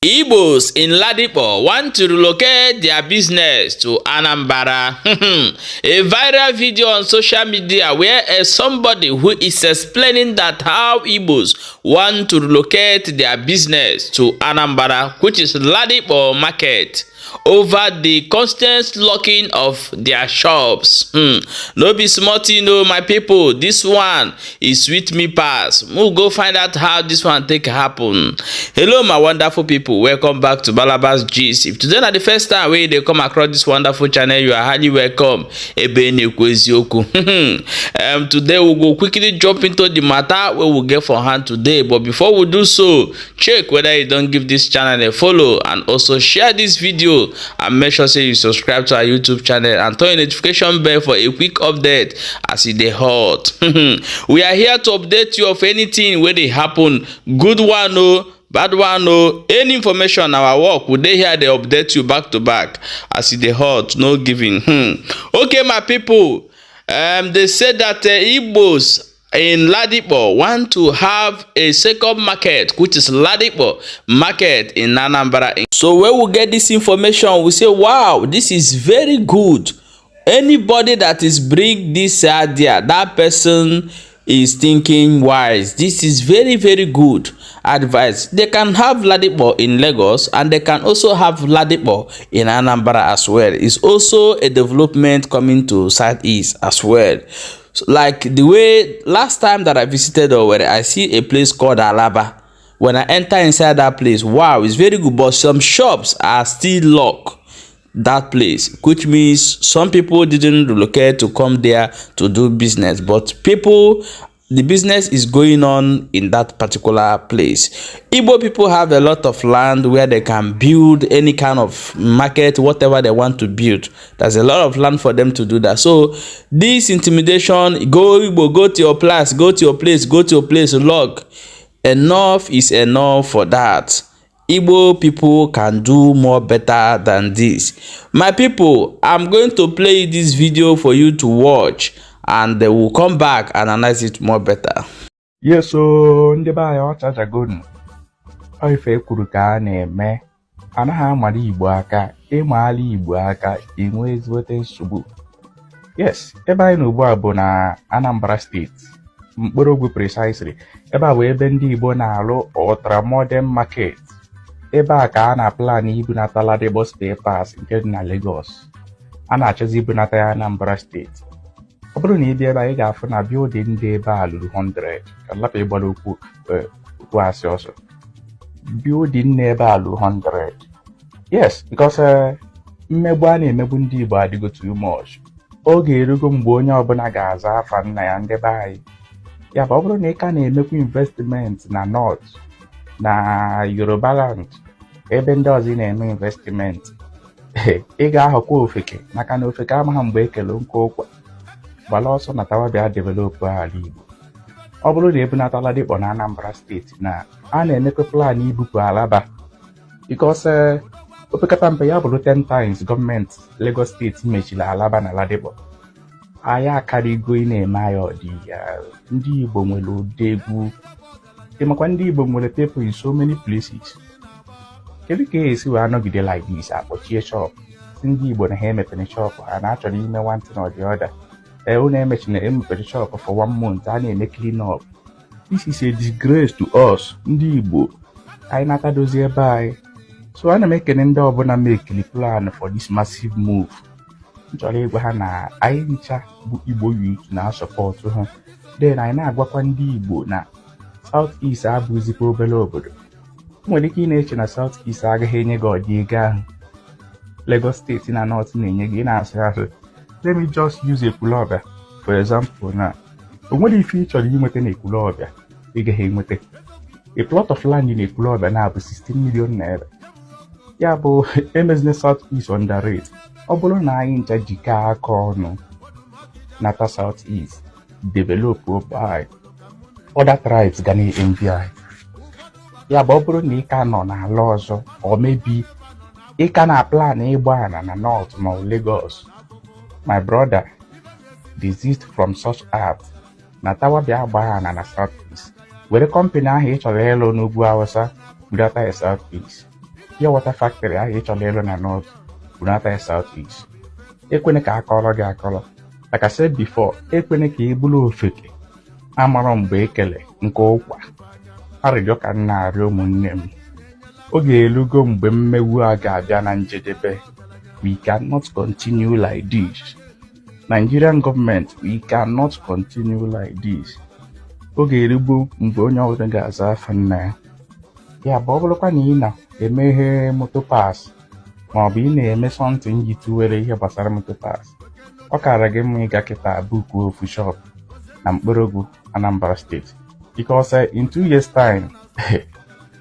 Igbos in Ladipo want to relocate their business to Anambra. A viral video on social media where somebody who is explaining that how Igbos want to relocate their business to Anambra, which is Ladipo Market, over the constant locking of their shops. No be small thing o, my people. This one e sweet me pass. Make we go find out how this one take happen. Hello, my wonderful people. Welcome back to Balabas Gist. If today na the first time wey you dey come across this wonderful channel, you are highly welcome. Ebe na-ekwu eziokwu. Today we go quickly jump into the matter wey we get for hand today. But before we do so, check whether you don give this channel a follow and also share this video and make sure say you subscribe to our YouTube channel and turn your notification bell for a quick update as e dey hot. We are here to update you of anything wey dey happen, good one o, bad one o, any information, our work. We dey here dey update you back to back as e dey hot, no giving. Okay, my people, they say that Igbos in Ladipo want to have a second market, which is Ladipo Market in Anambra. So when we get this information, we say, "Wow, this is very good." Anybody that is bring this idea, that person is thinking wise. This is very, very good advice. They can have Ladipo in Lagos and they can also have Ladipo in Anambra as well. It's also a development coming to Southeast as well. So, like the way last time that I visited Owerri, I see a place called Alaba. When I enter inside that place, wow, it's very good, but some shops are still locked that place, which means some people didn't relocate to come there to do business, but people, the business is going on in that particular place. Igbo people have a lot of land where they can build any kind of market, whatever they want to build. There's a lot of land for them to do that. So this intimidation, "Go Igbo, go to your place, go to your place, go to your place," lock. Enough is enough for that. Igbo people can do more better than this. My people, I'm going to play this video for you to watch and they will come back and analyze it more better. Yes o, ndị be anyị, ọchachagonu. Ọ ife ekwuru ka a na-eme, anaghị amara Igbo aka. Ịmaala Igbo aka, enwe ezigbote nsogbu. Yes, ebe anyị nọ ugbu a bụ na Anambra Steeti, Mkpọrọgwụ precisely. Ebe a bụ ebe ndị Igbo na-alụ ultra modern market. Ebe a ka a na-plan ibunata Ladipo spare parts nke dị na Lagos. A na-achọzi ibunata ya Anambra Steeti. Ọ bụrụ na ị bịa ebe a, ị ga-afụ na building dị ebe a lụrụ 100 ka lapụ ịgbara okwu okwu asị ọsọ. Building na ebe a lụrụ 100. Yes, because mmegbu a na-emegbu ndị Igbo adịgo too much. Oge erugo mgbe onye ọbụla ga-aza afa nna ya. Ndị be anyị, ya bụ, ọ bụrụ na ị ka na-emekwa investment na North, na Yoruba land, ebe ndị ọzọ ị na-eme investment, ị ga-aghọkwa ofeke, maka na ofeke amaghị mgbe ekele nke ụkwa. Gbala ọsọ na tawa, bịa develop ala Igbo. Ọ bụrụ na ebunata Ladipo na Anambra Steeti, na a na-emekwa plan ibupụ Alaba, because opekata mpe ya bụrụ 10 times gọọmenti Lagos Steeti mechiri Alaba na Ladipo, anyị akarịgo. Ị na-eme anyị ọdị ya. Ndị Igbo nwere ụdị egwu ịmakwa. Ndị Igbo nwere people in so many places. Kedu ka esi wee anọgide like this, akpọchie shop si ndị Igbo na ha emepere shop ha na achọrọ ime one thing or the other? Ee, unu emechina, emepere shop for one month, a na-eme clean up. This is a disgrace to us. Ndị Igbo anyị natadozi ebe anyị. So ana m ekene ndị ọbụla mekiri plan for this massive move. M chọrọ ịgwa ha na anyị ncha bụ Igbo youth na-asupport ha. Then anyị na-agwakwa ndị Igbo na South East abụghịzikwa obere obodo. Ị nwere ike ị na-eche na South East agaghị enye gị ọdị ego ahụ Lagos Steeti na North na-enye gị. Ị na-asị asị. Let me just use Ekwulọbịa for example. Na o nwere ife ị chọrọ inweta na Ekwulọbịa ị gaghị enweta. A plot of land in Ekwulọbịa na-abụ 16 million naira. Ya bụ, emezina South East underrate. Ọ bụrụ na anyị ncha jikọọ aka ọnụ nata South East, develop anyị, other tribes ga na-envy anyị. Ya bụ, ọ bụrụ na ị ka nọ n'ala ọzọ, or maybe ị ka na plan ịgba ana na North ma ọ Lagos, my brother, desist from such act. Na tawa, bịa gbaa ana na South East. Were company ahụ ị chọrọ ịlụ n'ugwu Awụsa budata ya South East. Pure water factory ahụ ị chọrọ ịrụ na North, bunata ya South East. Ekwene ka akọrọ gị akọrọ. Like I said before, ekwene ka ị bụrụ ofeke amarọ mgbe ekele nke ụkwa. Arịrịọ ka m na-arịọ ụmụnne m, oge elugo mgbe mmegbu a ga-abịa na njedebe. We cannot continue like this. Nigerian government, we cannot continue like this. Oge erugbo mgbe onye ọbụla ga-aza afa nna ya. Ya bụ, ọ bụrụkwa na ị na-emeghe motor parts maọbụ ị na-eme something yi tụwere ihe gbasara motor parts, ọ kara gị mma ịga kịta bukuo ofu shop na Mkpọrọgwụ, Anambra State, because in 2 years time,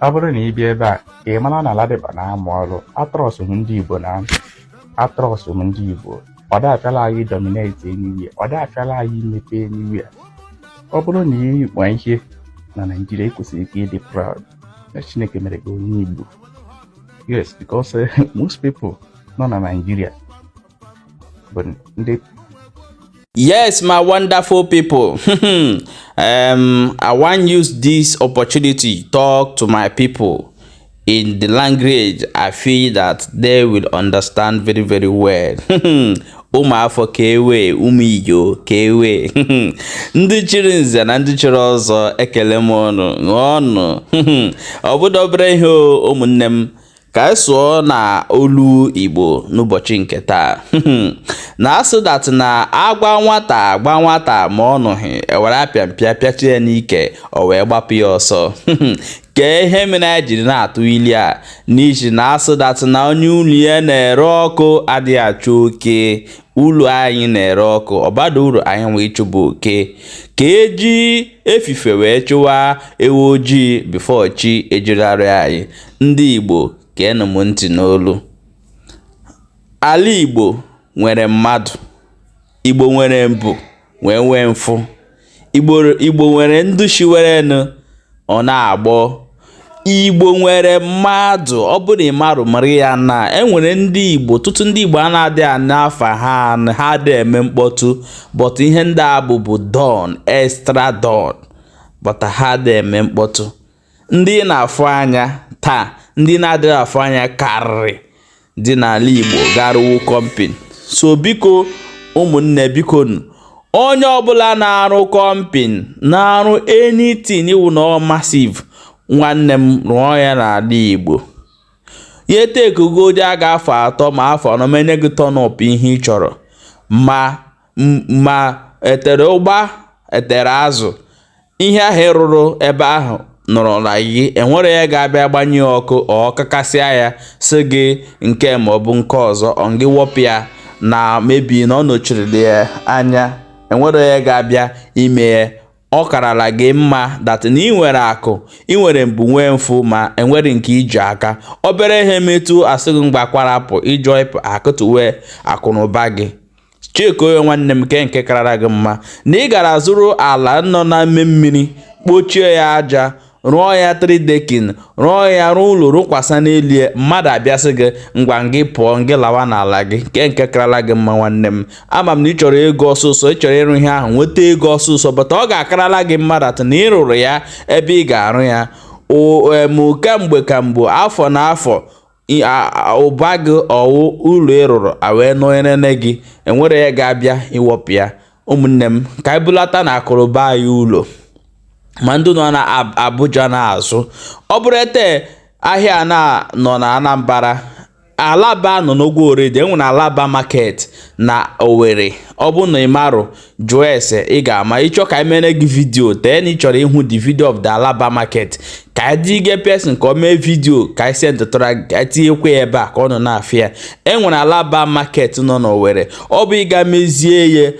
ọ bụrụ na ị bịa ebe a, ị mara na Ladipo na-amụ ọrụ. Atrọsụ m ndị Igbo na atrọsụ m ndị Igbo. Ọ dafịala anyị dominate anywhere, ọ dafịala anyị imepe anywhere. Ọ bụrụ na ị gba ihe na Naijiria, ị kwesịrị ka ịdị proud na Chineke mere gị onye Igbo. Yes, because most people nọ na Naijiria bụ ndị Yes, my wonderful people. I wan use this opportunity talk to my people in the language I feel that they will understand very, very well. Ụmụafọ ka ewe, ụmụ iyo ka ewe, ndị chiri nze na ndị chiri ọzọ, ekele m ọnụ ṅụọ ọnụ. Ọ bụdọ obere ihe o, ụmụnne m, ka anyị sụọ na olu Igbo n'ụbọchị nke taa. Na asụ that na agwa nwata agba nwata ma ọ nụghị, ewere apịampịa pịachie ya n'ike, o wee gbapụ ya ọsọ. Kee ihe mere anyị jiri na-atụ ili a? N'ihi na asụ that na onye ụlọ ya na-ere ọkụ adịghị achụ oke. Ụlọ anyị na-ere ọkụ, ọbada uru anyị nwee ịchụba oke, ka eji efife wee chụwa ewu ojii before chi ejirarị anyị. Ndị Igbo, geenụ m ntị n'olu. Ala Igbo nwere mmadụ, Igbo nwere mbụ wee nwee mfụ. Igbo nwere ndị shiwerenụ ọ na-agbọ. Igbo nwere mmadụ. Ọ bụrụ na ị marụ, mara ya na enwere ndị Igbo tụtụ. Ndị Igbo a na-adịghị anụ afa ha, ha adịghị eme mkpọtụ, but ihe ndị a bụ don extra don, but ha adịghị eme mkpọtụ. Ndị na-afụ anya taa, ndị na-adịghị afụ anya karịrị dị n'ala Igbo garụwo company. So biko ụmụnne, biko nụ, onye ọbụla na-arụ company, na-arụ anything iwu na ọ massive, nwanne m, rụọ ya n'ala Igbo. Ya tekugodi a ga-afọ 3 ma afọ 4 menye gị turn up ihe ị chọrọ, ma etere ụgba, etere azụ, ihe ahụ ị rụrụ ebe ahụ nọrọ na gị, enwere ya ga-abịa gbanye ọkụ, ọ kakasịa ya sị gị nke ma ọ bụ nke ọzọ, ọ gị wọpụ ya na mebi na ọ nọchiri ya anya. Enwere ya ga-abịa ime ya. Ọ karala gị mma that na ị nwere akụ, ị nwere mbụ, nwee mfụ, ma enwere nke iji aka. Obere ihe metụ, asị gị mgbakwarapụ ịjọ ịpụ akụtụwe akụnụba gị. Chike onye nwanne m, nke karara gị mma na ị gara zụrụ ala nọ n'ime mmiri, kpochie ya aja, rụọ ya three decking, rụọ ya, rụọ ụlọ, rụkwasa n'elu ya, mmadụ abịasị gị ngwa, ngị pụọ, ngị lawa n'ala gị. Nke karala gị mma, nwanne m, ama m na ị chọrọ ego ọsụsọ, ị chọrọ ịrụ ihe ahụ, nweta ego ọsụsọ, but ọ ga-akarala gị mma that na ị rụrụ ya ebe ị ga-arụ ya em kemgbe kamgbe, afọ na afọ, ụba gị ọwụ ụlọ ị rụrụ a wee nọnyere gị, enwere ya ga-abịa iwepụ ya. Ụmụnne m, ka anyị bulata na akụrụba anyị ụlọ, ma ndị nọ na Abuja na-azụ. Ọ bụrụ ete ahịa na nọ na Anambra, Alaba nọ n'Ogwo already. Enwere Alaba market na Owerri. Ọ bụ na ị marụ, jụọ ese, ị ga-ama. Ịchọ ka anyị mere gị video tee na ị chọrọ ịhụ the video of the Alaba market, ka anyị dige person ka ọ mee video, ka anyị sendụtara, ka anyị tinyekwa ya ebe a ka ọ nọ na-afịa ya. Enwere Alaba market nọ n'Owerri. Ọ bụ ịga mezie ya,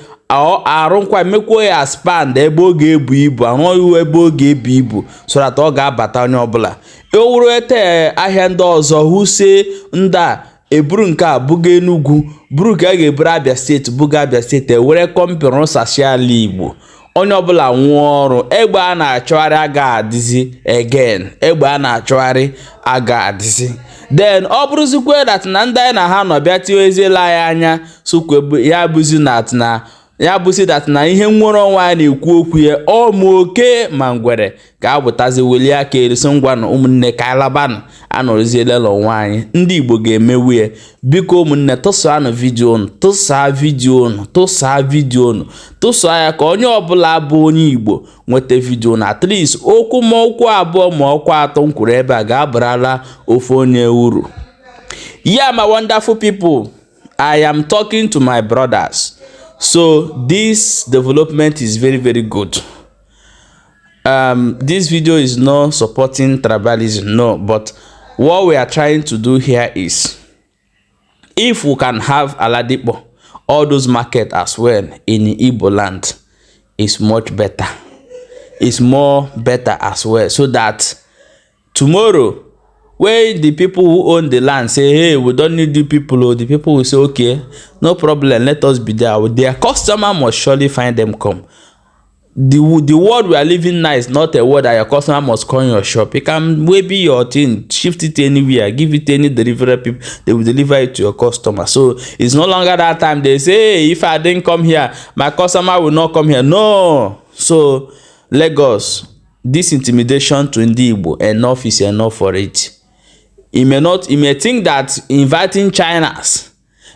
arụkwa, mekwuo ya expand ebe ọ ga-ebu ibu, arụọ iwu ebe ọ ga-ebu ibu, so that ọ ga-abata onye ọbụla. Ewuru ete ahịa ndị ọzọ hụsie, ndị a eburu nke a buga Enugu, buru nke a ga-eburu Abia State, buga Abia State, ewere company rụsasịa ala Igbo, onye ọbụla nwụọ ọrụ. Egbe a na-achọgharị aga adịzi again, egbe a na-achọgharị aga adịzi. Then ọ bụrụzikwe that na ndị anyị na ha nọ bịa tinyeziela anyị anya sokwe ya bụzi that na Ya bụ si that na ihe nnwere onwe a na-ekwu okwu ya, ọ ma oke ma ngwere ga-apụtazi welie aka elu sị, ngwanụ ụmụnne, ka alabanụ anọrọziela onwe anyị. Ndị Igbo ga-emewu ya. Biko ụmụnne, tụsaanụ video unu, tụsaa video unu, tụsaa video unu, tụsaa ya ka onye ọbụla bụ onye Igbo nweta video na at least okwu ma okwu abụọ ma ọkwa atọ m kwuru ebe a ga-abarala ofu onye uru. Yeah, my wonderful people, I am talking to my brothers. So this development is very, very good. This video is not supporting tribalism, no, but what we are trying to do here is, if we can have Aladipo, all those market as well in Igbo land, is much better. It's more better as well, so that tomorrow when the people who own the land say, "Hey, we don't need you people," oh, the people will say, "Okay, no problem, let us be there." Their customer must surely find them come. The world we are living now is not a world that your customer must come your shop. You can maybe your thing, shift it anywhere, give it any delivery people, they will deliver it to your customer. So it's no longer that time they say, "Hey, if I didn't come here, my customer will not come here." No. So Lagos, this intimidation to Ndị Igbo, enough is enough for it. You may not, you may think that inviting Chinas,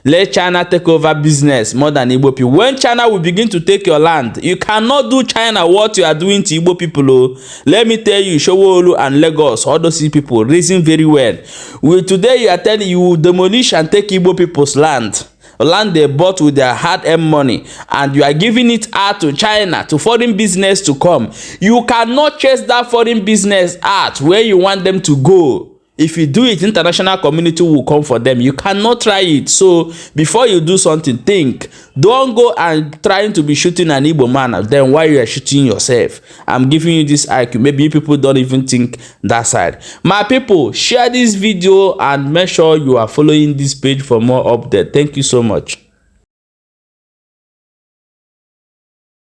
let China take over business more than Igbo people. When China will begin to take your land, you cannot do China what you are doing to Igbo people. Oh, let me tell you, Sanwo-Olu and Lagos, all those people, reason very well. We today you are telling you will demolish and take Igbo people's land, land they bought with their hard-earned money, and you are giving it out to China, to foreign business to come. You cannot chase that foreign business out where you want them to go. If you do it, international community will come for them. You cannot try it. So before you do something, think. Don't go and trying to be shooting an Igbo man, then why you are shooting yourself? I'm giving you this IQ. Maybe people don't even think that side. My people, share this video and make sure you are following this page for more update. Thank you so much.